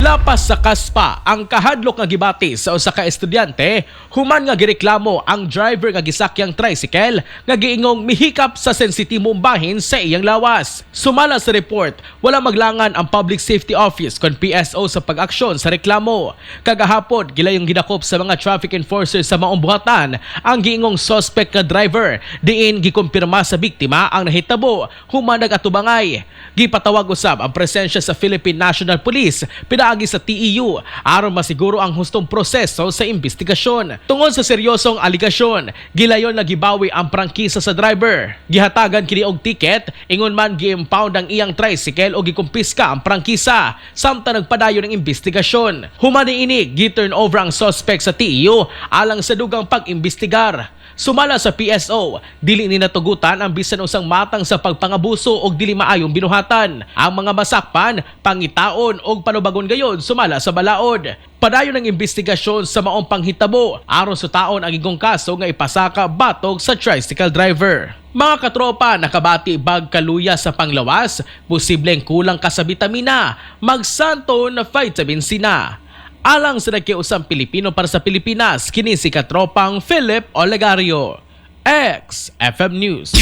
Lapas sa kaspa ang kahadlok nga gibati sa usa ka estudyante human nga gireklamo ang driver nga gisakyang tricycle nga giingong mihikap sa sensitibong bahin sa iyang lawas. Sumala sa report, wala maglangan ang Public Safety Office kon PSO sa pag-aksyon sa reklamo. Kagahapon, gilayong gidakop sa mga traffic enforcers sa maong buhatan ang giingong suspect nga driver, diin gikumpirma sa biktima ang nahitabo human nag-atubangay. Gipatawag usab ang presensya sa Philippine National Police pinaagi sa TEU aron masiguro ang hustong proseso sa investigasyon. Tungod sa seryosong aligasyon, gilayon na gibawi ang prangkisa sa driver. Gihatagan kini og ticket, ingon man gi-impound ang iyang tricycle o gikumpiska ang prangkisa samtang nagpadayon ang investigasyon. Human niini, gi-turn over ang suspect sa TEU alang sa dugang pag-imbestigar. Sumala sa PSO, dili ni natugutan ang bisan usang matang sa pagpangabuso og dili maayong binuhatan. Ang mga masakpan, pangitaon og panubagon gayon sumala sa balaod. Padayon ang investigasyon sa maong panghitabo aron sutaon ang igong kaso nga ipasaka batok sa tricycle driver. Mga katropa, nakabati bag kaluya sa panglawas, posibleng kulang ka sa bitamina, magsanto na vitamin C na. Alang sa nagkiusang Pilipino para sa Pilipinas, kini si katropang Philip Olegario. XFM News.